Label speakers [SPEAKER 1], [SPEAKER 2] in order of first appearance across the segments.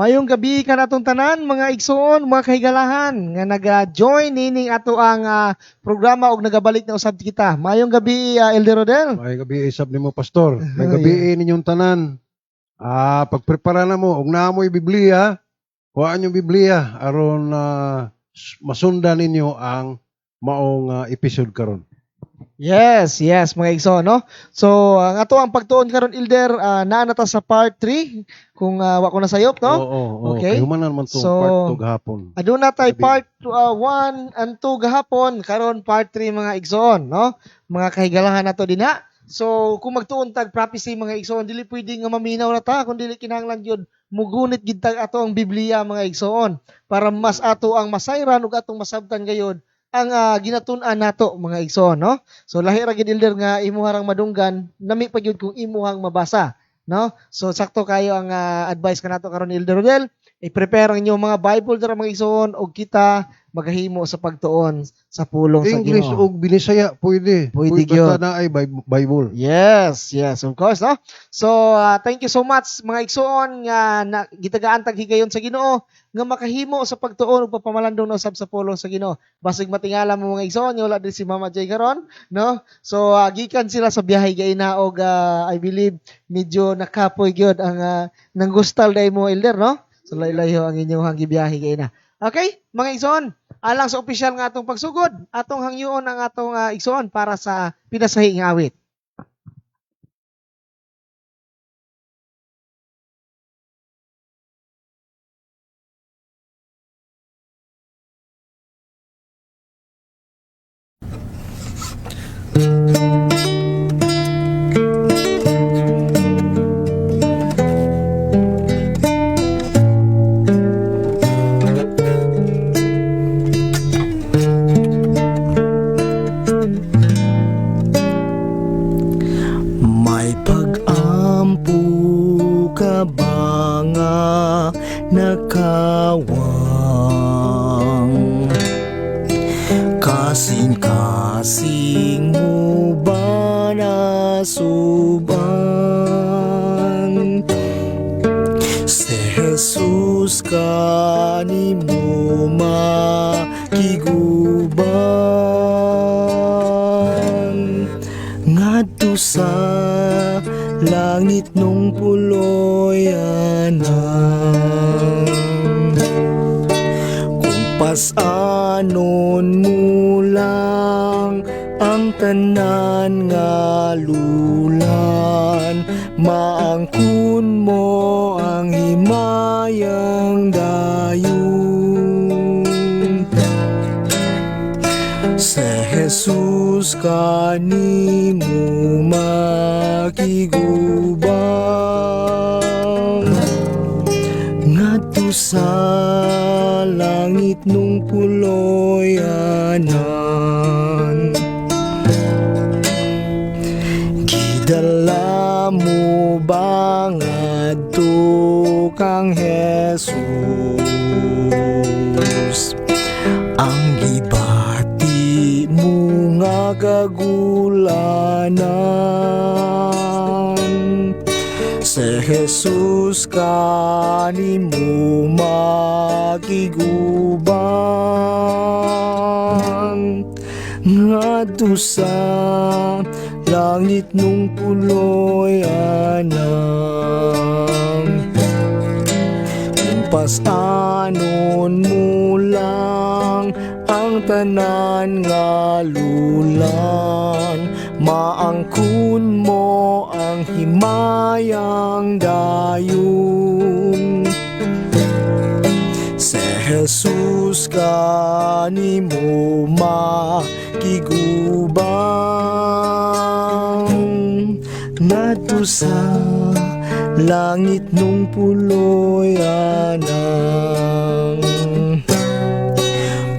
[SPEAKER 1] Mayong gabi kanatong tanan mga igsoon, mga kahigalahan nga naga-join nining ato ang programa og nagabalik na usab kita. Mayong gabi, Elder Rodel.
[SPEAKER 2] May gabi isab nimo, Pastor. May gabi ninyong tanan. Pagprepara na mo og naamoy Biblia, kuhaan yung Biblia aron masundan ninyo ang maong episode karon.
[SPEAKER 1] Yes, yes mga igsoon, no? So, ang ato ang pagtuon karon, Elder, naa na ta sa part 3 kung wa ko nasayop, no?
[SPEAKER 2] Oo, oo.
[SPEAKER 1] Okay.
[SPEAKER 2] Kay human na naman tong
[SPEAKER 1] So,
[SPEAKER 2] part 2 gahapon.
[SPEAKER 1] Aduna tay
[SPEAKER 2] Gabi.
[SPEAKER 1] part 1 and 2 gahapon, karon part 3 mga igsoon, no? Mga kahigalahan nato dinha. So, kung magtuon tag prophecy mga igsoon, dili pwede nga maminaw na ta kung dili kinahanglan gyud mugunit gid tag ato ang Biblia mga igsoon para mas ato ang masayran ug atong masabtan gayud ang ginatun-an nato mga igsoon, no? So lahi ra gid, Elder, nga imuha rang madunggan, nami pa gyud kung imuhang mabasa, no? So sakto kayo ang advice kanato karon ni Elder Rodel. I-prepare ang inyong mga Bible dira mga igsoon ug kita magahimo sa pagtuon sa pulong sa
[SPEAKER 2] English
[SPEAKER 1] Ginoo.
[SPEAKER 2] og Binisaya pwede.
[SPEAKER 1] Pwede
[SPEAKER 2] basta
[SPEAKER 1] gyud.
[SPEAKER 2] na ay Bible.
[SPEAKER 1] Yes, yes, of course, no? So, thank you so much mga igsoon nga na, gitagaan tag higayon sa Ginoo nga makahimo sa pagtuon ug pagpamalandong na usab sa pulong sa Ginoo. Basig matingala mo mga igsoon, nga wala din si Mama Jay karon, no? So, gikan sila sa biyahe gaina og I believe medyo nakapoy gyud ang nanggustal dai mo, Elder, no? So laylayo ang inyong gibiyahe gaina. Okay, mga igsoon, alang sa opisyal nga atong pagsugod, atong hangyoon ang atong igsoon para sa pinasahi nga awit.
[SPEAKER 3] May pag-ampo ka ba nga nakawang? Kasing-kasing mo ba nasuban? Si Jesus ka ni mo makiguban ngadto sa langit nung puloy-anan. Kung pasanon mo lang ang tanan nga lulan, maangkon mo ang himayohanan. himayang dayon. Sa Jesus kanimo makigubang ngadto sa langit nung puloy-anan. Gidala mo ba ngadto kang Jesus ang gibati mo nga kagulanan? Sa Jesus kanimo makigubang ngadto sa langit nung puloy-anan. Kung pasanon mo lang ang tanan nga lulan, maangkon mo ang himayang dayon. Sa Jesus kanimo makigubang ngadto sa langit nung puloy-anan.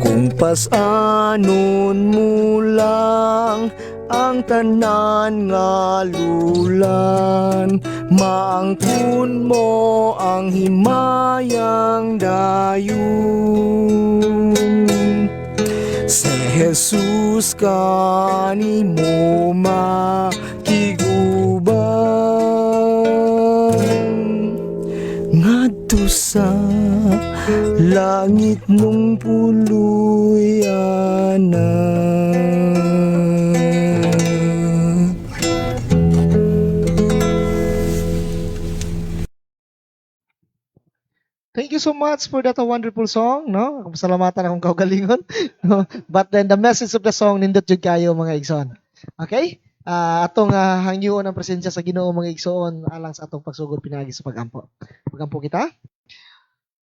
[SPEAKER 3] Kung pasanon mo lang ang tanan nga lulan, maangkon mo ang himayang dayon. Sa Jesus kanimo makigubang ngadto sa langit nung puloy-anan.
[SPEAKER 1] Thank you so much for that wonderful song, no? Salamatan akong kaugalingon. No? But then the message of the song, nindot jud kayo, mga igsoon. Okay? Atong hangyoon ang presensya sa Ginoo, mga igsoon, alang sa atong pagsugod pinaagi sa pagampo. Pagampo kita.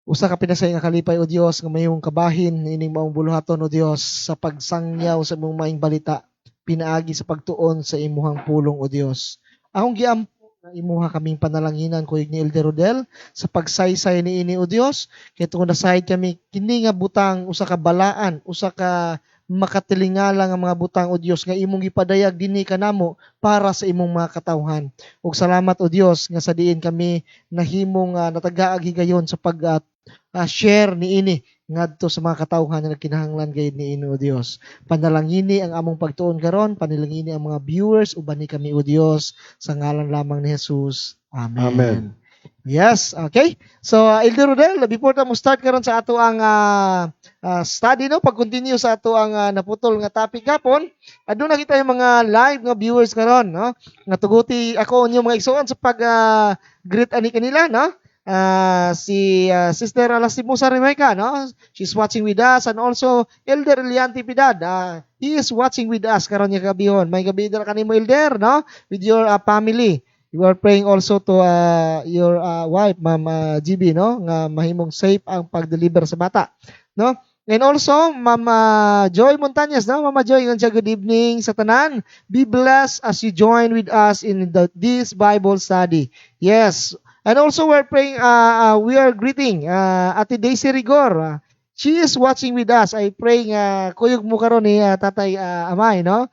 [SPEAKER 1] Usa ka pinasay nga kalipay, o Dios, nga mayong kabahin ining maong buluhaton, o Dios, sa pagsangyaw sa imong maayong balita pinaagi sa pagtuon sa imuhang pulong, o Dios. Akong giampo nga imuha kaming panalanginan, kuyog ni Elder Rodel, sa pagsaysay niini, o Dios, kay tungod nasayod kami kini nga butang usa ka balaan, usa ka makatilingala nga mga butang, o Dios, nga imong gipadayag dinhi kanamo para sa imong mga katawhan. Ug salamat, o Dios, nga sa diin kami nahimong natagaag higayon sa pag share niini ngadto sa mga katawhan nga nagkinahanglan gayud niini, o Dios. Panalangini ang among pagtuon karon, panalangini ang mga viewers uban ni kami, o Dios, sa ngalan lamang ni Jesus. Amen.
[SPEAKER 2] Amen.
[SPEAKER 1] Yes, okay. So, Elder Rodel, before ta mo start karon sa ato ang study, no, pag-continue sa ato ang naputol nga topic gapon, aduna kita yung mga live nga viewers karon, no? Nga tuguti ako inyo, mga igsoon, sa pag greet ani kanila, no? Si Sister Alasimusa Remeca, no? She's watching with us, and also Elder Eliante Pidad. He is watching with us karon nga gabihon. Maayong gabii dira kanimo, Elder, no? With your family. You are praying also to your wife, Ma'am GB, no? Nga mahimong safe ang pag-deliver sa bata, no? And also, Ma'am Joy Montañez, no? Mama Joy, ingon siya, "Good evening sa tanan. Be blessed as you join with us in this Bible study." Yes. And also, we're praying, we are greeting Ate Daisy Rigor. She is watching with us. I pray nga kuyog mo karon ni Tatay Amay, no?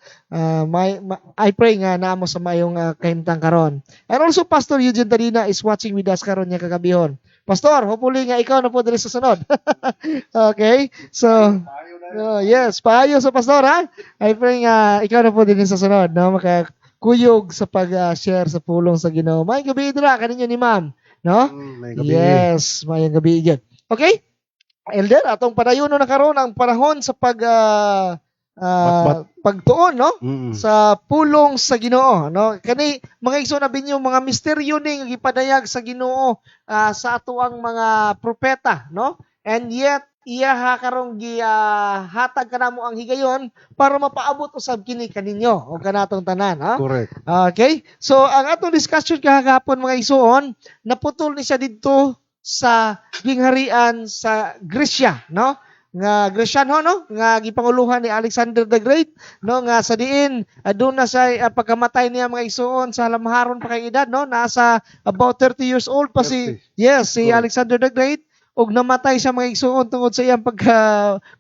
[SPEAKER 1] I pray nga naa mo sa mayong kahimtang karon. And also Pastor Eugene Tarina is watching with us karon nga kagabihon. Pastor, hopefully nga ikaw na po diri sa sunod. Okay? So, yes, paayo sa pastor, ha? I pray nga ikaw na po din sa sunod, no? Makakuyog sa pag-share sa pulong sa Ginoo. Maayong gabii dira kaninyo ni Ma'am, no?
[SPEAKER 2] Maayong gabii.
[SPEAKER 1] Yes, maayong gabii gyud. Okay? Elder, atong padayonon na karon ang panahon sa pag
[SPEAKER 2] Batbat.
[SPEAKER 1] pagtuon, no? Sa pulong sa Ginoo, no? Kani, mga igsoon, abi niyo mga misteryo ni nga gipadayag sa Ginoo sa atoang mga propeta, no? And yet iyaha karong gihatag kanamo ang higayon para mapaabot usab kini kaninyo o kanatong tanan, ha?
[SPEAKER 2] Correct.
[SPEAKER 1] Okay? So, ang atong discussion kahapon, mga igsoon, naputol ni siya didto. sa gingharian sa Gresya, no? Nga Grecian ho, no? Nga gipanguluhan ni Alexander the Great, no? Nga sa diin aduna sa pagkamatay niya, mga igsuon, sa lamharon pa kay edad, no? Nasa about 30 years old pa si
[SPEAKER 2] 30.
[SPEAKER 1] yes, si
[SPEAKER 2] Correct.
[SPEAKER 1] Alexander the Great, ug namatay siya, mga igsuon, tungod sa iyang pagka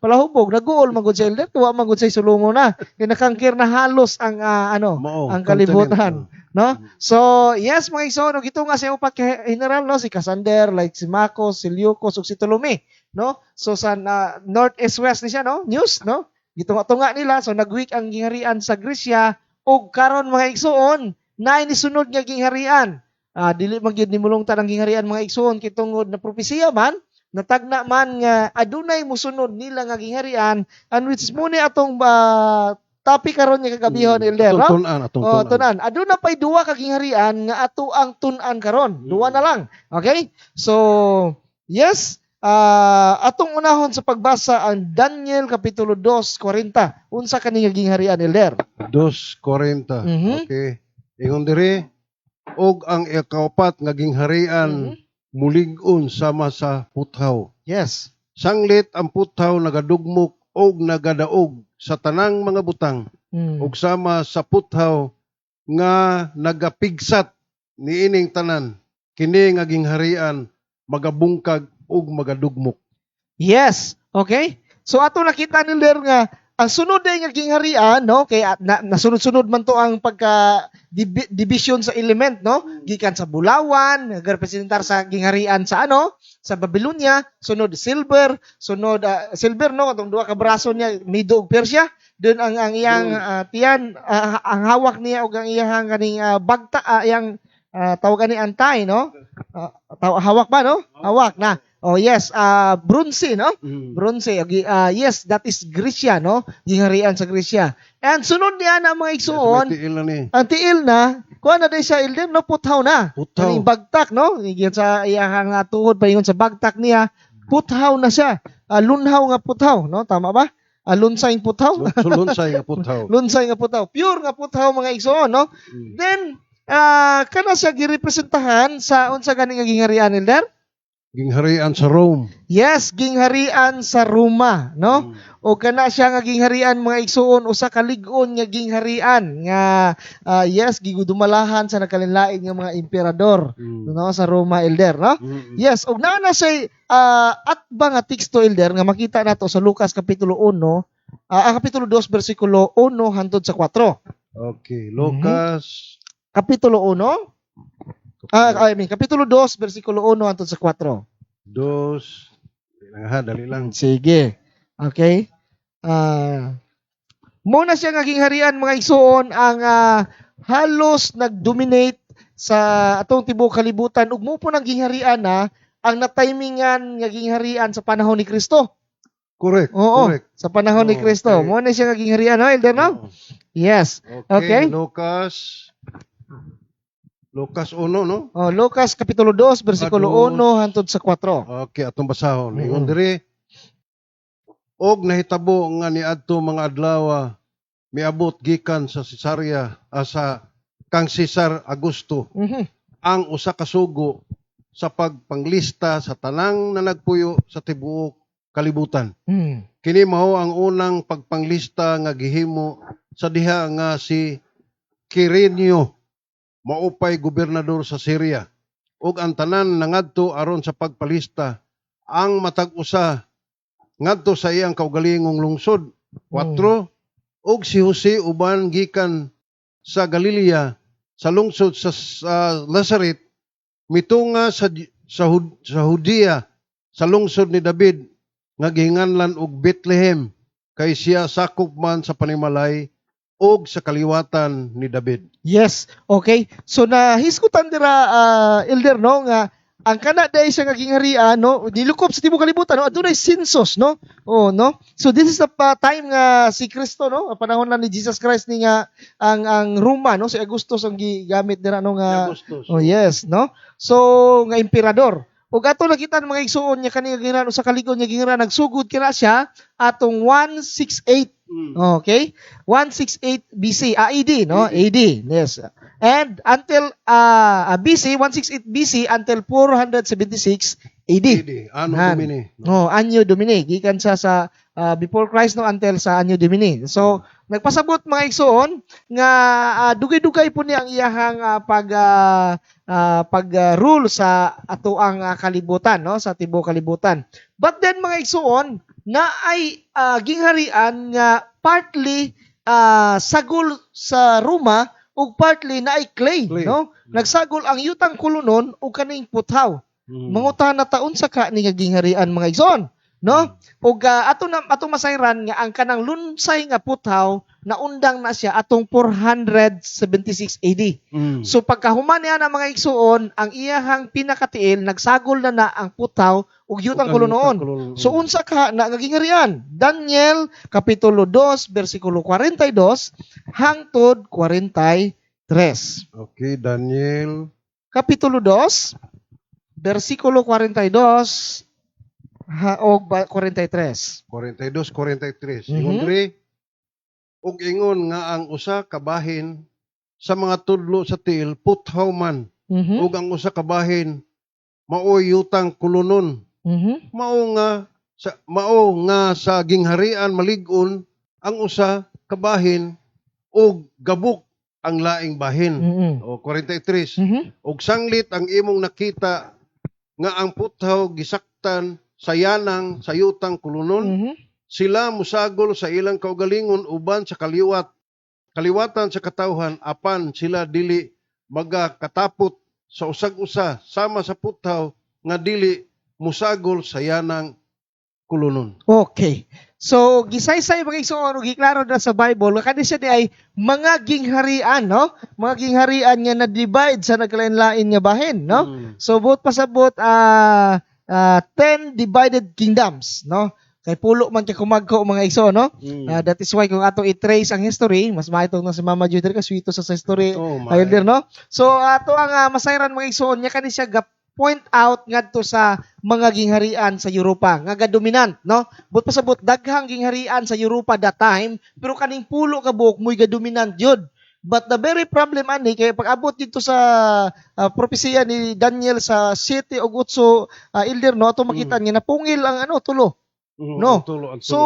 [SPEAKER 1] palahubog. Naguol man gud sa elder, tuwa man gud sa sulungo na. Kay nakangkir na halos ang ano,
[SPEAKER 2] Mao,
[SPEAKER 1] ang kalibutan,
[SPEAKER 2] continent.
[SPEAKER 1] No? So, yes, mga igsoon, ug ito nga sa upat ka general, no, si Cassander, like si Marcos, si Seleucus ug si Ptolemy, no? So sa north, east, west ni siya, no? News, no? Gitunga-tunga nila, so nagweak ang gingharian sa Gresya ug karon, mga igsoon, naay nisunod nga gingharian. Dili man gyud ni mulungtad ang gingharian, mga igsoon, kay tungod na propesiya man, natagna man nga adunay musunod nila nga gingharian, and which is mao ni atong topic karon nga kagabihon, elder, no?
[SPEAKER 2] Atong tun-an, atong
[SPEAKER 1] Oh,
[SPEAKER 2] tun-an.
[SPEAKER 1] tun-an. Aduna pay duwa ka gingharian nga ato ang tun-an karon. Duwa na lang. Okay? So, yes, atong unahon sa pagbasa ang Daniel kapitulo 2:40. Unsa kani nga gingharian, elder?
[SPEAKER 2] 2:40. Okay. Ingon diri, og ang ikaupat nga gingharian mulig-on sama sa puthaw. Sanglit ang puthaw nagadugmok og nagadaog sa tanang mga butang ug sama sa puthaw nga nagapigsat niining tanan, kini nga gingharian magabungkag ug magadugmok.
[SPEAKER 1] Yes. Okay? So ato nakita ni Ler nga ang sunod day nga gingharian, no, kay na, nasunod-sunod man to ang pagka division sa element, no, gikan sa bulawan, nagrepresentar sa gingharian sa ano, sa Babylonia, sunod silver, sunod silver, no, atong duha ka braso niya, Medo ug Persia. Dun ang iyang tiyan, ang hawak niya ug ang iyang kaning bagta, iyang tawag ani antay, no, hawak ba, no, hawak na. Oh yes, bronze, no? Bronze. Okay, yes, that is Grecia, no? Gingharian sa Grecia. And sunod niya na, mga igsuon,
[SPEAKER 2] Yes, may tiil na ni.
[SPEAKER 1] Ang tiil na, kuha na din siya, elder, no? Puthaw na.
[SPEAKER 2] Puthaw.
[SPEAKER 1] Kaning bagtak, no? Gikan sa iyahang tuhod paingon sa bagtak niya, puthaw na siya. Lunhaw nga puthaw, no? Tama ba? Lunsay puthaw.
[SPEAKER 2] Sulunsay nga puthaw.
[SPEAKER 1] Lunsay nga puthaw. Pure nga puthaw, mga igsuon, no? Then, kana siya girepresentahan sa unsa gani nga gingharian, elder?
[SPEAKER 2] Gingharian sa Rome.
[SPEAKER 1] Yes, gingharian sa Roma, no? O kana siya nga gingharian, mga igsuon, usa ka lig-on nga gingharian nga yes, gigudumalahan sa nagkalinlain nga mga emperador, no, sa Roma, elder, no? Yes, ug naa na siya atba nga teksto, elder, nga makita nato sa Lucas kapitulo 1, ang kapitulo 2 bersikulo 1 hangtod sa 4.
[SPEAKER 2] Okay, Lucas
[SPEAKER 1] Kapitulo 1, I mean kapitulo 2 bersikulo 1 hangtod sa 4.
[SPEAKER 2] 2. Dali lang ha, dali lang.
[SPEAKER 1] Sige. Okay? Muna siya nga gingharian, mga igsuon, ang halos nag-dominate sa atong tibuok kalibutan ug mo po nang gingharian na ang natimingan nga gingharian sa panahon ni Kristo.
[SPEAKER 2] Correct.
[SPEAKER 1] Oo,
[SPEAKER 2] Correct.
[SPEAKER 1] sa panahon ni Kristo. Mo na siya nga gingharian, no, elder, no?
[SPEAKER 2] Oo.
[SPEAKER 1] Yes.
[SPEAKER 2] Okay,
[SPEAKER 1] Okay.
[SPEAKER 2] Lucas 1, no?
[SPEAKER 1] Oh, Lucas kapitulo 2 bersikulo
[SPEAKER 2] Ah,
[SPEAKER 1] 1 hangtod sa 4.
[SPEAKER 2] Okay, atong basahon. Ingon diri, og nahitabo nga niadto mga adlaw miabot gikan sa Cesarea, sa kang Cesar Augusto ang usa ka sugo sa pagpanglista sa tanang na nagpuyo sa tibuok kalibutan. Kini mao ang unang pagpanglista nga gihimo sa diha nga si Quirinio maupay gobernador sa Syria. Ug ang tanan nangadto aron sa pagpalista, ang matag usa ngadto sa iyang kaugalingong lungsod. 4. Ug si Jose uban gikan sa Galilea, sa lungsod sa Nazaret, mitunga sa Judea, sa lungsod ni David nga gihinganlan og Bethlehem, kay siya sakop man sa panimalay og sa kaliwatan ni David.
[SPEAKER 1] Yes, okay. So nahisgutan dira, elder, no, nga ang kana dai siya nga gingharian, no, nilukop sa tibuok kalibutan, no, adunay census, no. Oh, no. So this is the time nga si Kristo, no, ang panahon lang ni Jesus Christ ni nga ang Roma, no, si Augustus ang gigamit nila, no, nga
[SPEAKER 2] Augustus.
[SPEAKER 1] Oh yes, no. So nga emperador. Ug ato nakita ng mga igsuon niya kani nga gingharian, usa ka lig-on nga gingharian, nagsugod kina siya atong 168. Okay? 168 BC, AD, no? AD. Yes. And until BC, 168 BC until 476 AD.
[SPEAKER 2] AD. Anno
[SPEAKER 1] Nan.
[SPEAKER 2] Domini.
[SPEAKER 1] No, Anno Domini gikan siya sa before Christ, no, until sa Anno Domini. So nagpasabot, mga igsoon, nga dugay-dugay po niya ang iyahang pag rule sa atoang kalibutan, no, sa tibuok kalibutan. But then, mga igsoon, na ay gingharian nga partly sagol sa Roma ug partly na ay clay,
[SPEAKER 2] Clay.
[SPEAKER 1] no? Nagsagol ang yutang kulunon ug kaning puthaw. Mangutana ta, unsa ka ni nga gingharian, mga igsoon, no? Ug ato na atong masayran nga ang kanang lunsay nga puthaw, naundang na siya atong 476 AD. So pagkahuman niya na, mga igsoon, ang iyahang pinakatiil, nagsagol na na ang puthaw ug yutang
[SPEAKER 2] Ug ang
[SPEAKER 1] kulunoon.
[SPEAKER 2] yutang kulunoon.
[SPEAKER 1] So unsa ka na nga gingharian? Daniel kapitulo 2 bersikulo 42 hangtod 43.
[SPEAKER 2] Okay, Daniel.
[SPEAKER 1] Kapitulo 2 bersikulo 42 og 43.
[SPEAKER 2] 42, 43. Ingon diri, ug ingon nga ang usa ka bahin sa mga tudlo sa tiil puthaw man ug ang usa ka bahin maoy yutang kulunon. Mao nga sa gingharian malig-on ang usa ka bahin ug gabuk ang laing bahin. O 43. Ug sanglit ang imong nakita nga ang puthaw gisaktan sa yanang sa yutang kulunon, sila musagol sa ilang kaugalingon uban sa kaliwatan sa katawhan, apan sila dili magakatapot sa usag-usa sama sa puthaw nga dili musagol sa yanang kulunon.
[SPEAKER 1] Okay. So, gisaysay, mga igsoon, ug giklaro na sa Bible, kani siya di ay mga gingharian, no? Mga gingharian nga na-divide sa nagkalain-lain nga bahin, no? So, buot pasabot 10 divided kingdoms, no? Kay pulo man kay kumagko, mga igsoon, no? That is why kung atong i-trace ang history, mas maitong na si Mama Judy kasi swito sa history
[SPEAKER 2] Oh, my.
[SPEAKER 1] ayun din, no? So, ato ang masayran, mga igsoon, niya kani siya ga point out ngadto sa mga gingharian sa Europa nga ga-dominant, no? But pasabot daghang gingharian sa Europa that time, pero kaning pulo ka buok mo'y ga-dominant jud. But the very problem ani kay pag abot dito sa propesiya ni Daniel sa 7 ug 8, Elder, no, ato makita nga napungil ang ano tulo. No.
[SPEAKER 2] Ang tulo, ang tulo.
[SPEAKER 1] So,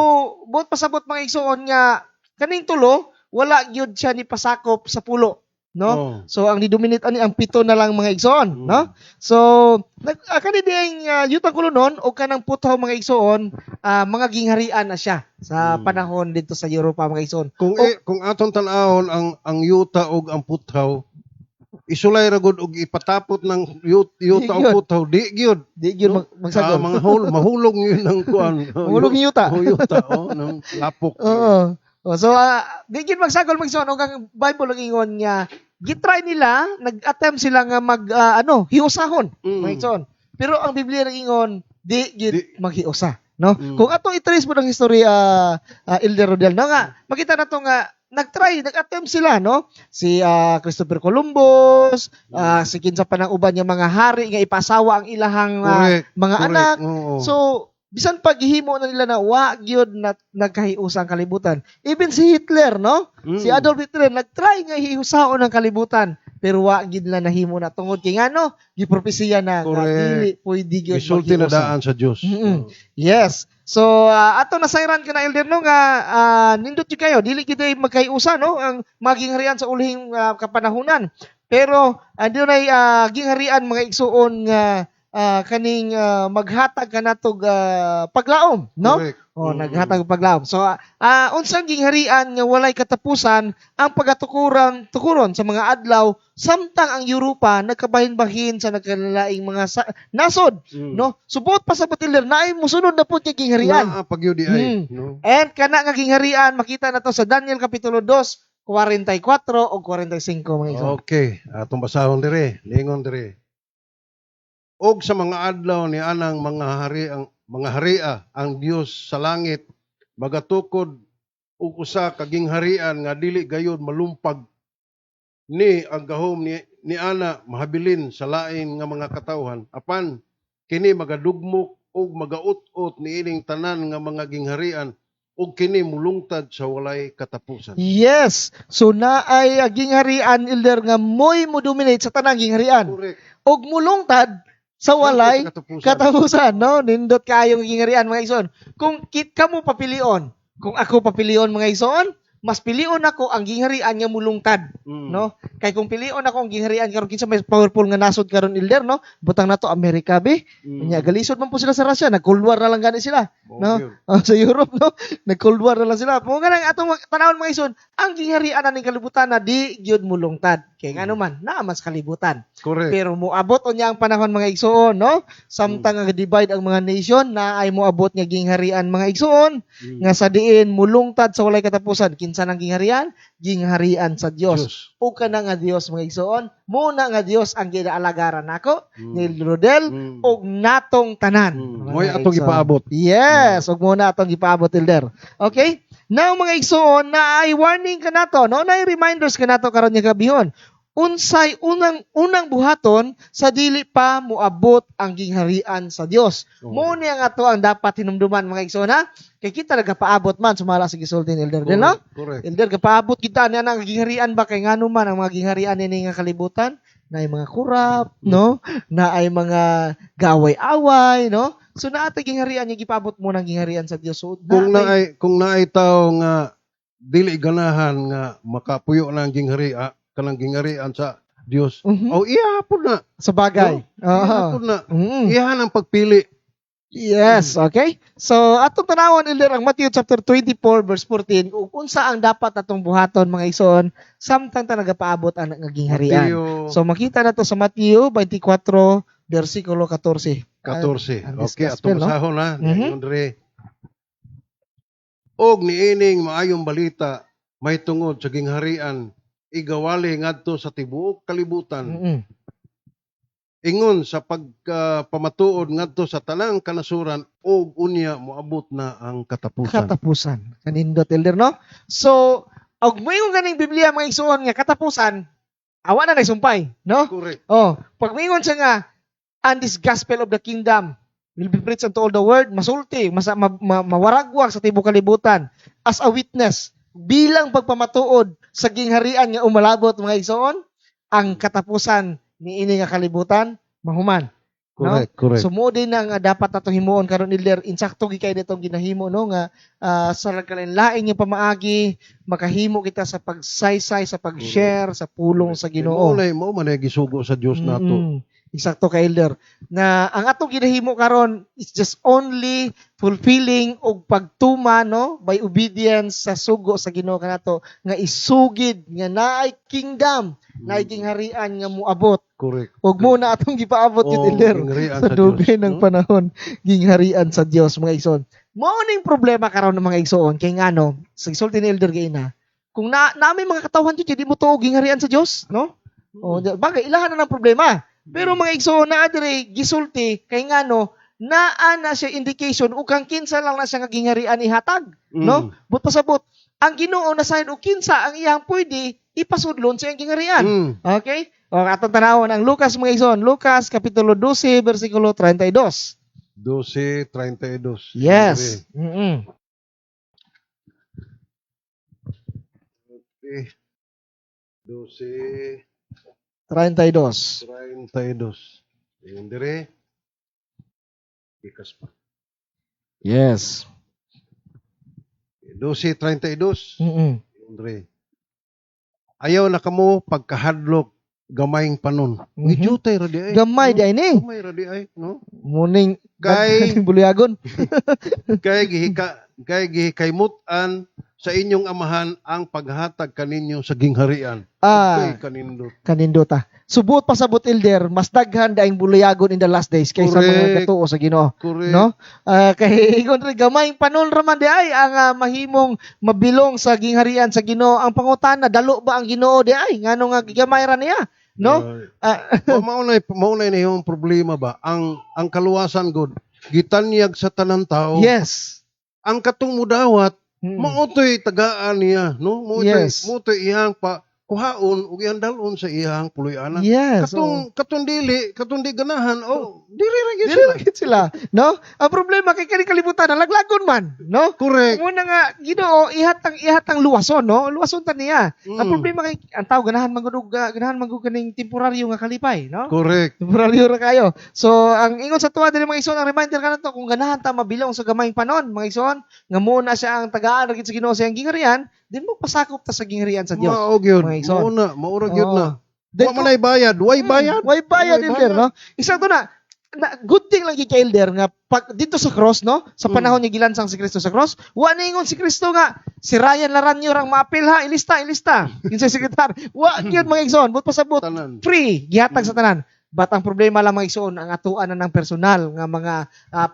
[SPEAKER 1] buot pasabot, mga igsoon, nga kaning tulo wala gyud siya ni pasakop sa pulo, no?
[SPEAKER 2] Oh.
[SPEAKER 1] So ang ni-dominate ani ang pito na lang, mga igsoon, no? So nag kani diay yutang kulunon o kanang puthaw, mga igsoon, mga gingharian na siya sa panahon dito sa Europa, mga igsoon.
[SPEAKER 2] Kung kung atong tan-awon ang yuta ug ang puthaw, isulay ra gud og ipatapot ng yuta
[SPEAKER 1] Di
[SPEAKER 2] og
[SPEAKER 1] gyud.
[SPEAKER 2] puthaw, di gyud.
[SPEAKER 1] Di gyud
[SPEAKER 2] No?
[SPEAKER 1] magsagol.
[SPEAKER 2] Mga mahulog yun ang kuan.
[SPEAKER 1] Mahulog yung yuta.
[SPEAKER 2] Oh, yuta, oh, ng lapok.
[SPEAKER 1] Oo. Oh, so di gyud magsagol magsoon og ang Bible ang ingon nga gitry nila, nag-attempt sila nga mag ano, hiusahon, mga igsoon. Pero ang Biblia ang ingon, di gyud maghiusa, no? Kung atong i-trace mo ng history, Elder Rodel, no, nga makita na to nga nag-try, nag-attempt sila, no? Si Christopher Columbus, si kinsa pa ng uban nga mga hari nga ipasawa ang ilahang mga anak. So, bisan paghihimo na nila na wa gyud na nagkahiusa ang kalibutan. Even si Hitler, no? Si Adolf Hitler nagtry nga hiusaon ang kalibutan, pero wa gyud na nahimo na tungod kay ngano, gipropesiya na nga dili pwede gyud
[SPEAKER 2] Gisulti na
[SPEAKER 1] maghiusa.
[SPEAKER 2] daan sa Dios.
[SPEAKER 1] Yes. So ato nasayran ka na, Elder, no, nga nindot gyud kayo dili gyud ay magkahiusa, no, ang maging harian sa ulihing kapanahunan. Pero andun ay gingharian, mga igsuon, nga kaning maghatag kanatog paglaom, no? Oh, naghatag og paglaom. So unsang gingharian nga walay katapusan ang pagatukuran tukuron sa mga adlaw samtang ang Europa nagkabahin-bahin sa nagkalalaing mga nasod, no? So buot pa sa Elder, naay musunod na pud kay gingharian.
[SPEAKER 2] Naa pa gyud di ay, no?
[SPEAKER 1] And kana nga gingharian makita na to sa Daniel kapitulo 2 44 o 45, mga igsoon.
[SPEAKER 2] Okay, atong basahon dire, lingon dire. Og sa mga adlaw ni anang mga hari ang mga haria, ang Dios sa langit magatukod og usa ka gingharian nga dili gayud malumpag ni ang gahom ni ana mahabilin sa lain nga mga katawhan, apan kini magadugmok ug magaut-ot niining tanan nga mga gingharian ug kini mulungtad sa walay katapusan.
[SPEAKER 1] Yes. So naay gingharian, Elder, nga mo'y mo dominate sa tanang gingharian. Ug mulungtad Sa walay
[SPEAKER 2] Katapusan.
[SPEAKER 1] Katapusan, no? Nindot kaayong gingharian, mga igsoon. Kung kit kamo papilion, kung ako papilion, mga igsoon, mas pilion ako ang gingharian nga mulungtad, no? Kay kung pilion ako ang gingharian karon, kinsa may powerful nga nasod karon, Elder, no? Butang nato Amerika be. Unya galisod man po sila sa Russia, nag Cold War na lang gani sila,
[SPEAKER 2] Mao
[SPEAKER 1] no?
[SPEAKER 2] gyud.
[SPEAKER 1] Oh, sa Europe, no? Nag Cold War na lang sila. Mo nga nang atong tanawon, mga igsoon, ang gingharian na ning kalibutan na di gyud mulungtad. Kay ngano man, naa man sa kalibutan. Pero moabot unya ang panahon, mga igsoon, no? Samtang nga divide ang mga nation na ay moabot nga gingharian, mga igsoon, nga sa diin mulungtad sa walay katapusan. Kinsa nang gingharian? Gingharian sa Dios.
[SPEAKER 2] Diyos.
[SPEAKER 1] O kana nga Dios, mga igsoon, muna nga Dios ang ginaalagaran nako ni Rodel og natong tanan. Mga
[SPEAKER 2] Mo'y atong
[SPEAKER 1] igsoon.
[SPEAKER 2] gipaabot.
[SPEAKER 1] Yes, ug muna atong gipaabot, Elder. Okay? Now, mga igsoon, na ay warning ka nato, no? Na ay reminders ka nato karon nga gabihon. Unsay unang unang buhaton sa dili pa moabot ang gingharian sa Dios? Mo ni ang ato ang dapat hinumduman, mga igsoon, ha? Kay kita nagapaabot man sumala sa gisulti ni Elder Del, no?
[SPEAKER 2] Correct.
[SPEAKER 1] Elder, kapaabot kita niya ang gingharian ba, kay ngano man ang mga gingharian ini nga kalibutan na ay mga kurap, no? Na ay mga gaway-away, no? So naatay gingharian nga gipaabot mo ng gingharian sa Dios. So
[SPEAKER 2] Kung naay tawo nga dili ganahan nga makapuyo na ang ginghari kanang gingharian sa Dios. Oh, iya po na.
[SPEAKER 1] Sa bagay.
[SPEAKER 2] No? Iya po na. Iyahan ang pagpili.
[SPEAKER 1] Yes, okay? So, atong tanawon, Elder, ang Matthew chapter 24 verse 14, ug unsa ang dapat atong buhaton, mga igsoon, samtang ta nagapaabot ang nga gingharian.
[SPEAKER 2] Mateo
[SPEAKER 1] So makita na to sa Matthew 24 versikulo 14.
[SPEAKER 2] 14.
[SPEAKER 1] Ang
[SPEAKER 2] Okay,
[SPEAKER 1] gospel,
[SPEAKER 2] atong
[SPEAKER 1] no?
[SPEAKER 2] basahon ha. Andre. Og niining maayong balita may tungod sa gingharian igawali ngadto sa tibuok kalibutan ingon sa pagpamatuod ngadto sa tanang kanasuran og unya moabot na ang katapusan.
[SPEAKER 1] Katapusan. Kanindot, Elder, no? So, og moingon ganing Biblia, mga igsoon, nga katapusan, awa na nagsumpay, no?
[SPEAKER 2] Correct.
[SPEAKER 1] Oh, pag moingon siya nga, "And this gospel of the kingdom will be preached unto all the world," masulti, mawaragwag sa tibuok kalibutan as a witness bilang pagpamatuod sa gingharian nga umalabot, mga igsoon, ang katapusan ni ini nga kalibutan mahuman.
[SPEAKER 2] Correct, correct.
[SPEAKER 1] So mo din ang dapat natong himuon karon, Elder, insakto gi kay nitong ginahimo, no, nga sa nagkalain-lain nga pamaagi makahimo kita sa pagsaysay, sa pag-share sa pulong sa Ginoo.
[SPEAKER 2] Mao man ay gisugo sa Dios nato.
[SPEAKER 1] Eksakto ka, Elder. Na ang atong ginahimo karon is just only fulfilling og pagtuma, no, by obedience sa sugo sa Ginoo kanato nga isugid nga naay kingdom, naay gingharian nga moabot. Ug mo na atong gipaabot yun,
[SPEAKER 2] Oh,
[SPEAKER 1] Elder,
[SPEAKER 2] gingharian
[SPEAKER 1] sa
[SPEAKER 2] sa
[SPEAKER 1] dugay
[SPEAKER 2] Dios,
[SPEAKER 1] ng
[SPEAKER 2] no?
[SPEAKER 1] panahon, gingharian sa Dios, mga igsoon. Mao ning problema karon ng mga igsoon kay ngano sa gisulti ni Elder gaina, kung na namin mga katawhan jud di mo tuo gingharian sa Dios, no? O bagay ilahan na ng problema. Pero mga igsoon, naa dire gisulti kay ngano naa na siya indication ug kang kinsa lang na siya nga gingharian ihatag, no? But pasabot ang Ginoo na sign og kinsa ang iyang pwede ipasudlon sa iyang gingharian. Okay? O atong tanawon ang Lucas, mga igsoon, Lucas kapitulo 12 bersikulo 32.
[SPEAKER 2] 12:32.
[SPEAKER 1] Yes.
[SPEAKER 2] Okay. 12
[SPEAKER 1] 32.
[SPEAKER 2] 32. Ingon dire. Ikas pa.
[SPEAKER 1] Yes.
[SPEAKER 2] 12:32. Ingon dire. Ayaw na kamo pagkahadlok, gamayng panon. Gijutay ra di ay.
[SPEAKER 1] Gamay
[SPEAKER 2] no?
[SPEAKER 1] di ay ni.
[SPEAKER 2] Gamay ra di ay, no?
[SPEAKER 1] Muning bulyagon.
[SPEAKER 2] Kay gihikaymutan sa inyong amahan ang paghatag kaninyo sa gingharian. Kay kanindot.
[SPEAKER 1] Kanindota. Subot pasabot, Elder, mas daghan daing bulyagon in the last days kaysa mga gatuo sa Ginoo. No? Kay ingon rin gamay panon ra man di ay ang mahimong mabilong sa gingharian sa Ginoo. Ang pangutana, dalo ba ang Ginoo di ay? Ngano nga gigamay ra niya? No?
[SPEAKER 2] Mao na yung problema ba? Ang kaluwasan god gitanyag sa tanan tao. Ang katong mudawat, mao to'y tagaan niya, no? Mao to'y iyang pa kuhaon ug iyang dalon sa iyang puloy-anan.
[SPEAKER 1] Yes.
[SPEAKER 2] Katong katong dili, katong di ganahan, oh, diri ra gyud
[SPEAKER 1] Dili
[SPEAKER 2] sila.
[SPEAKER 1] ra gyud sila, no? Ang problema kay kani kalibutan nalaglagon man, no?
[SPEAKER 2] Correct.
[SPEAKER 1] Muna nga Ginoo ihatang ihatang luwason, no? Luwason ta niya. Ang problema kay ang tao ganahan man gud ganahan man gud kaning temporaryo nga kalipay, no?
[SPEAKER 2] Correct.
[SPEAKER 1] Temporaryo ra kayo. So, ang ingon sa tuwa diri, mga igsoon, ang reminder ka to kung ganahan ta mabilong sa gamayng panon, mga igsoon, nga mo na siya ang tagaan ra gid sa Ginoo sa iyang gingharian, din mo pasakop ta sa gingharian sa Dios.
[SPEAKER 2] Mao gyud.
[SPEAKER 1] Mga igsoon.
[SPEAKER 2] Mao na, mao ra gyud
[SPEAKER 1] Oo.
[SPEAKER 2] na.
[SPEAKER 1] Then
[SPEAKER 2] Wa man ay bayad, way bayad.
[SPEAKER 1] Way bayad,
[SPEAKER 2] Way
[SPEAKER 1] elder, no? Isang to na, na, good thing lang gyud kay elder nga pag dito sa cross, no? Sa panahon niya gilansang si Kristo sa cross, wa niingon si Kristo nga si Ryan Laranyo rang maapil ha, ilista, ilista. Yun sa sekretar. Wa gyud, mga igsoon, but pasabot
[SPEAKER 2] Tanan.
[SPEAKER 1] free gihatag sa tanan. But ang problema lang, mga igsoon, ang atuan na ng personal nga mga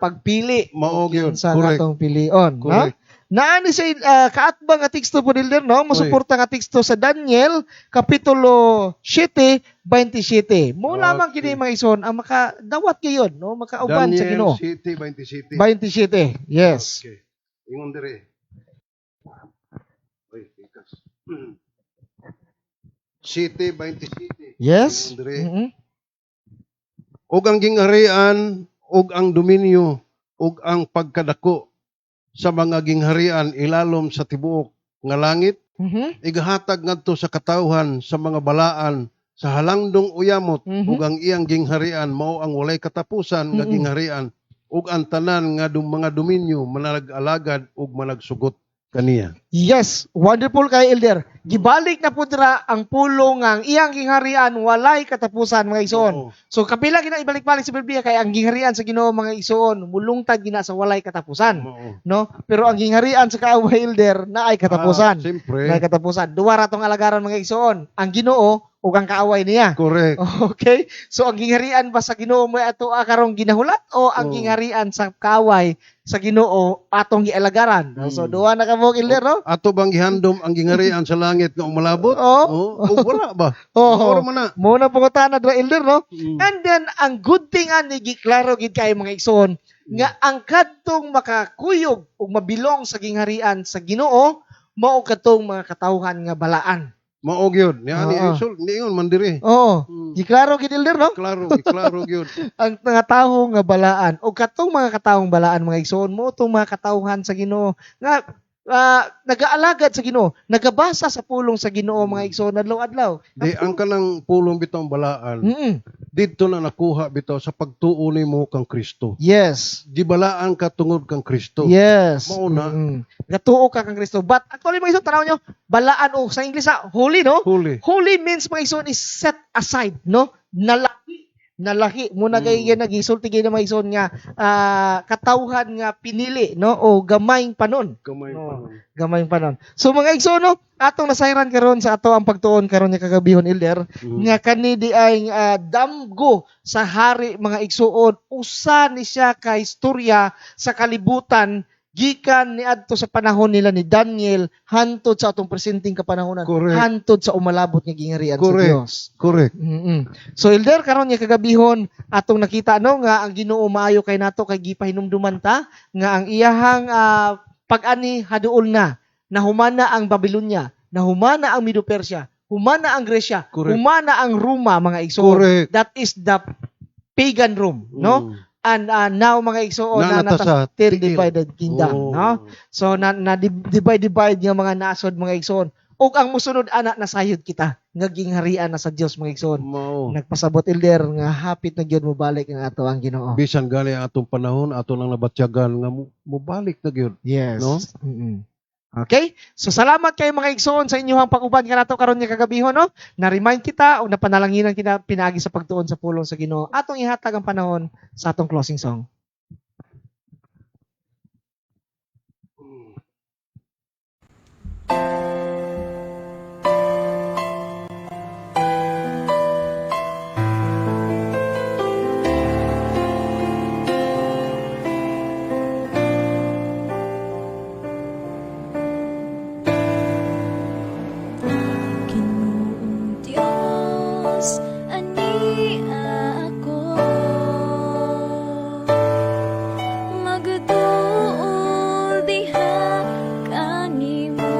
[SPEAKER 1] pagpili
[SPEAKER 2] Mao gyud.
[SPEAKER 1] sa
[SPEAKER 2] Correct.
[SPEAKER 1] atong pilion, no?
[SPEAKER 2] Correct.
[SPEAKER 1] Naani sa kaatbang nga teksto po, elder, no? Masuporta nga teksto sa Daniel kapitulo 7:27. Mo lamang kini, mga igsoon, ang makadawat gayon, no? Makauban sa
[SPEAKER 2] Daniel
[SPEAKER 1] Ginoo.
[SPEAKER 2] City 27.
[SPEAKER 1] 27. Yes.
[SPEAKER 2] Okay. Ingon dire. Oy, tikas. City 27.
[SPEAKER 1] Yes.
[SPEAKER 2] Ingon dire. Ug ang gingharian ug ang dominyo ug ang pagkadako sa mga gingharian ilalom sa tibuok nga langit igahatag ngadto sa katawhan sa mga balaan sa halangdong uyamot ug ang iyang gingharian mao ang walay katapusan nga gingharian ug ang tanan nga mga dominyo manag-alagad ug managsugot kaniya.
[SPEAKER 1] Yes, wonderful kay elder. Gibalik na pud ra ang pulong nga ang iyang gingharian walay katapusan, mga igsoon.
[SPEAKER 2] Oo.
[SPEAKER 1] So kapila gina ibalik-balik sa Biblia kay ang gingharian sa Ginoo, mga igsoon, mulungtad gina sa walay katapusan,
[SPEAKER 2] Mao.
[SPEAKER 1] no? Pero ang gingharian sa kaaway, elder, na ay katapusan.
[SPEAKER 2] Ah, siyempre.
[SPEAKER 1] Na ay katapusan. Duwa ra tong alagaran, mga igsoon, ang Ginoo ug ang kaaway niya.
[SPEAKER 2] Correct.
[SPEAKER 1] Okay? So ang gingharian ba sa Ginoo mo ato karong ginahulat o ang
[SPEAKER 2] Oo.
[SPEAKER 1] gingharian sa kaaway sa Ginoo atong gialagaran? So duwa na ka mo, elder, no?
[SPEAKER 2] Ato bang gihandom ang gingharian sa langit nga umalabot?
[SPEAKER 1] Oo.
[SPEAKER 2] O wala ba?
[SPEAKER 1] Oo.
[SPEAKER 2] Mao ra man na.
[SPEAKER 1] Mo na pangutana dra, elder, no? And then ang good thing ani giklaro gid kay mga igsoon nga ang kadtong makakuyog ug mabilong sa gingharian sa Ginoo mao kadtong mga katawhan nga balaan.
[SPEAKER 2] Mao gyud. Ni ani
[SPEAKER 1] Oo.
[SPEAKER 2] isul niingon man diri.
[SPEAKER 1] Oo. Giklaro gid, elder, no?
[SPEAKER 2] Klaro, giklaro gyud.
[SPEAKER 1] Ang mga tawo nga balaan o katong mga katawong balaan, mga igsoon, mo tong mga katawhan sa Ginoo nga nagaalagad sa Ginoo, nagabasa sa pulong sa Ginoo, mga igsoon, adlaw-adlaw.
[SPEAKER 2] Di ang kanang pulong bitong balaan didto na nakuha bitaw sa pagtuo nimo kang Kristo. Gibalaan ka tungod kang Kristo. Mao na.
[SPEAKER 1] Gatuo ka kang Kristo. But actually, mga igsoon, tanaw nyo, balaan o sa English sa holy, no?
[SPEAKER 2] Huli.
[SPEAKER 1] Holy means, mga igsoon, is set aside, no? Nalaki. Nalaki. Muna kay yan nagisulti kay na mga igsoon nga katawhan nga pinili, no? O gamayng panon.
[SPEAKER 2] Gamay
[SPEAKER 1] No.
[SPEAKER 2] pa nun.
[SPEAKER 1] Gamayng panon. So mga igsoon, no, atong nasayran karon sa ato ang pagtuon karon nga kagabihon, elder, nga kani di ay damgo sa hari, mga igsuon, usa ni siya ka istorya sa kalibutan gikan niadto sa panahon nila ni Daniel hantod sa atong presenteng kapanahonan, hantod sa umalabot nga gingharian sa Dios. So elder, karon nga kagabihon atong nakita, no, nga ang Ginoo maayo kay nato kay gipahinumduman ta nga ang iyahang pag-ani haduol na, nahumana ang Babylonia, nahumana ang Medo-Persia, humana ang Gresya, humana ang Roma, mga igsoon. That is the pagan Rome, no? And now, mga igsoon,
[SPEAKER 2] Na
[SPEAKER 1] na
[SPEAKER 2] nata sa
[SPEAKER 1] nata still
[SPEAKER 2] tiil.
[SPEAKER 1] divided kingdom, no? So na, na divide divide nga mga nasod, mga igsoon. Ug ang musunod ana nasayod kita nga gingharian na sa Dios, mga igsoon.
[SPEAKER 2] Mao.
[SPEAKER 1] Nagpasabot, elder, nga hapit na gyud mobalik ang ato ang Ginoo.
[SPEAKER 2] Bisan gali ang atong panahon ato lang nabatyagan nga mobalik na gyud.
[SPEAKER 1] Yes.
[SPEAKER 2] No?
[SPEAKER 1] Okay? So salamat kayo, mga igsoon, sa inyong pag-uban kanato karon nga kagabihon, no? Na-remind kita o napanalanginan kita pinaagi sa pagtuon sa pulong sa Ginoo. Atong ihatag ang panahon sa atong closing song.
[SPEAKER 4] Ginoong Diyos, ani ako magduol diha kanimo.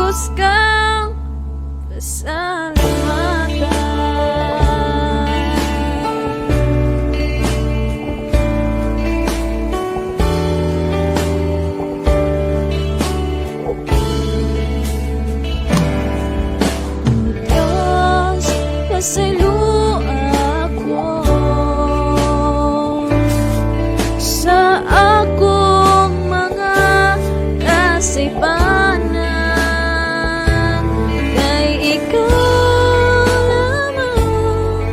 [SPEAKER 4] Takos kang pasalamatan. Diyos, pasayloa ako sa akong mga kasaypanan, kay ikaw lamang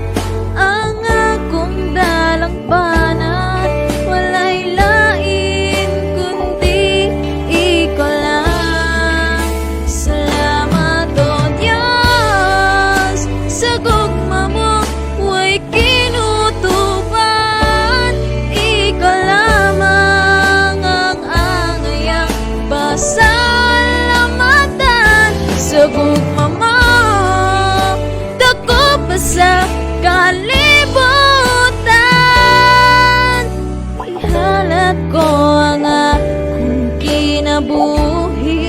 [SPEAKER 4] ang akong dalangpanan. Walay lain kundi ikaw lang. Salamat, O Diyos, sa gugma mo way kinutuban. Ikaw lamang ang angayang pasalamatan. Sa gugma mo, dako pa sa kalibutan. Ihalad ko ang akong kinabuhi.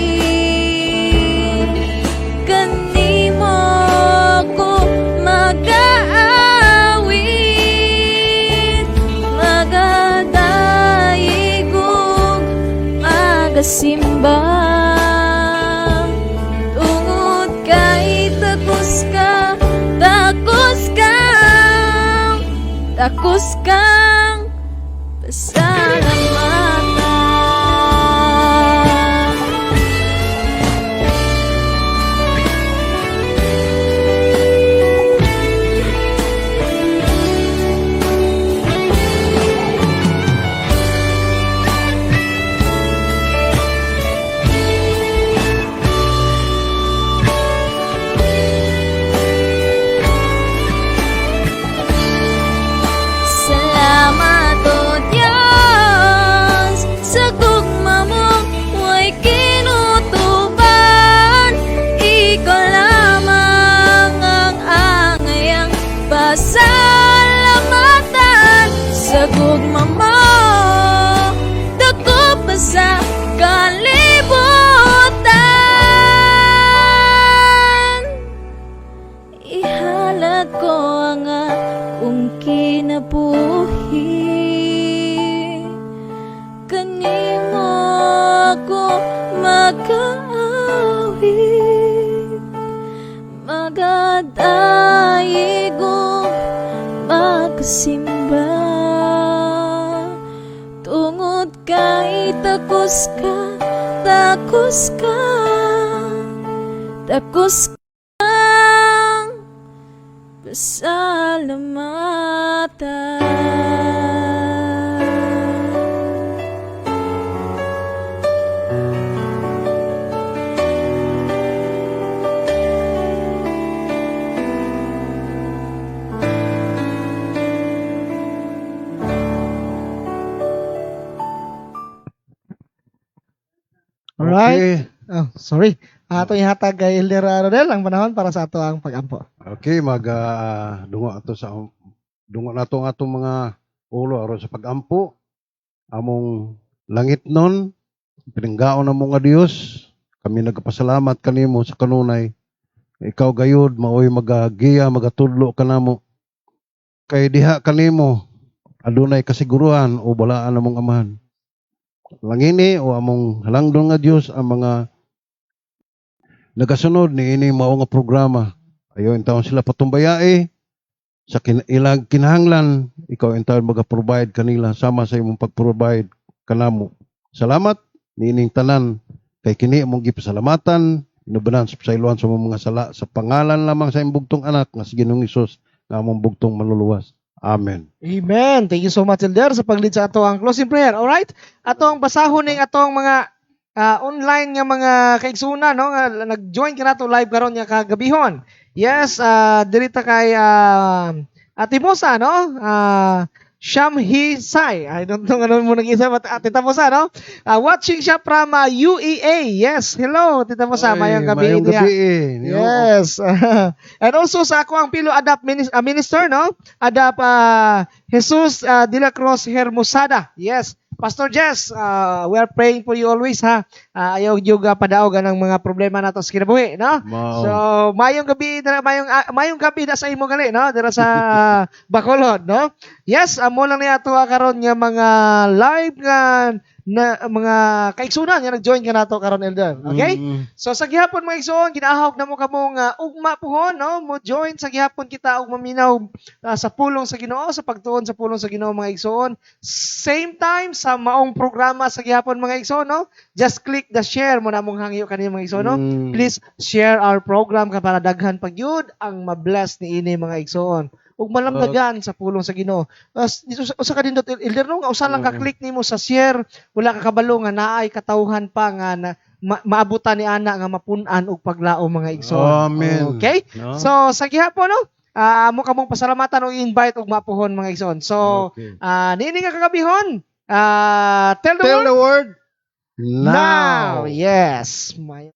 [SPEAKER 4] Kanimo ko magaawit, magadayeg ug magasimba, tungod kay takos ka, takos kang, takos kang pasalamatan. Salamat, O Diyos, sa gugma mo way kinutuban. Ikaw lamang ang angayang pasalamatan. Sa gugma mo, dako pa sa kalibutan. Ihalad ko ang akong kinabuhi. Kanimo ako magaawit, magadayeg ug magsimba, tungod kay takos ka, takos ka, takos kang pasalamatan.
[SPEAKER 1] Alright.
[SPEAKER 2] Okay.
[SPEAKER 1] Oh, sorry. Ato ihatag kay Elder Rodel ang panahon para sa ato ang pag-ampo.
[SPEAKER 2] Okay, mag dungo ato sa dungo nato ang atong mga ulo aron sa pagampo. Among langit nun, pinanggaon namo nga Dios, kami nagpasalamat kanimo sa kanunay. Ikaw gayud maoy magagiya, magatudlo kanamo. Kay diha kanimo adunay kasiguruhan o balaan among amahan. Langini o among halangdon nga Dios ang mga nagasunod niini mao nga programa. Ayaw intawon sila patumbayae sa ilang kinahanglan, ikaw intawon maga-provide kanila sama sa imong pag-provide kanamo. Salamat niining tanan kay kini among gipasalamatan inubanan sa pasayloan sa among mga sala sa pangalan lamang sa imong bugtong anak nga si Ginoong Hesus nga among bugtong manluluwas. Amen.
[SPEAKER 1] Amen. Thank you so much, Elder, sa pag-lead sa ato ang closing prayer. Alright? Ato ang basahon ning atong mga online nga mga kaigsunan, no, nga nag-join kanato live karon nga kagabihon. Yes, diri ta kay Ate Mosa, no? Shamhi Sai. I don't know ano mo nag-isa, but Tita Mosa, no? Watching siya from UEA. Yes, hello, Tita Mosa.
[SPEAKER 2] Oy,
[SPEAKER 1] Mayong gabi
[SPEAKER 2] Mayong
[SPEAKER 1] diha.
[SPEAKER 2] gabi.
[SPEAKER 1] Yes. And also sa ako ang Pilo Adapt Minister, no? Adapt Jesus de la Cruz Hermosada. Yes. Pastor Jess, we are praying for you always, ha. Ayaw gyud padaog ang mga problema nato sa kinabuhi, no?
[SPEAKER 2] Mao.
[SPEAKER 1] So, mayong gabi dira, mayong gabi na sa imo gali, no? Dira sa Bacolod, no? Yes, amo lang ni ato karon nga mga live nga na mga kaigsunan nga nag-join kanato karon, Elder. Okay?
[SPEAKER 2] Mm.
[SPEAKER 1] So sa gihapon, mga igsoon, ginaahog na mo kamo nga ugma puhon, no? Mo join sa gihapon kita og maminaw sa pulong sa Ginoo, sa pagtuon sa pulong sa Ginoo, mga igsoon. Same time sa maong programa sa gihapon, mga igsoon, no? Just click the share mo na mong hangyo kanimo, mga igsoon, no? Please share our program ka para daghan pag yun ang mabless ni ini, mga igsoon, ug malamdagan sa pulong sa Ginoo. Dito usa ka nindot, Elder, no, nga usa lang ka click nimo sa share, wala ka kabalo nga naay katawhan pa nga na maabutan ni ana nga mapun-an og paglaom, mga igsoon.
[SPEAKER 2] Amen.
[SPEAKER 1] Okay?
[SPEAKER 2] No?
[SPEAKER 1] So sa gihapon, no, amo kamong pasalamatan og invite og mapuhon, mga igsoon. So niini nga kagabihon, tell the
[SPEAKER 2] Tell
[SPEAKER 1] world
[SPEAKER 2] the word
[SPEAKER 1] now.
[SPEAKER 2] now.
[SPEAKER 1] Yes. May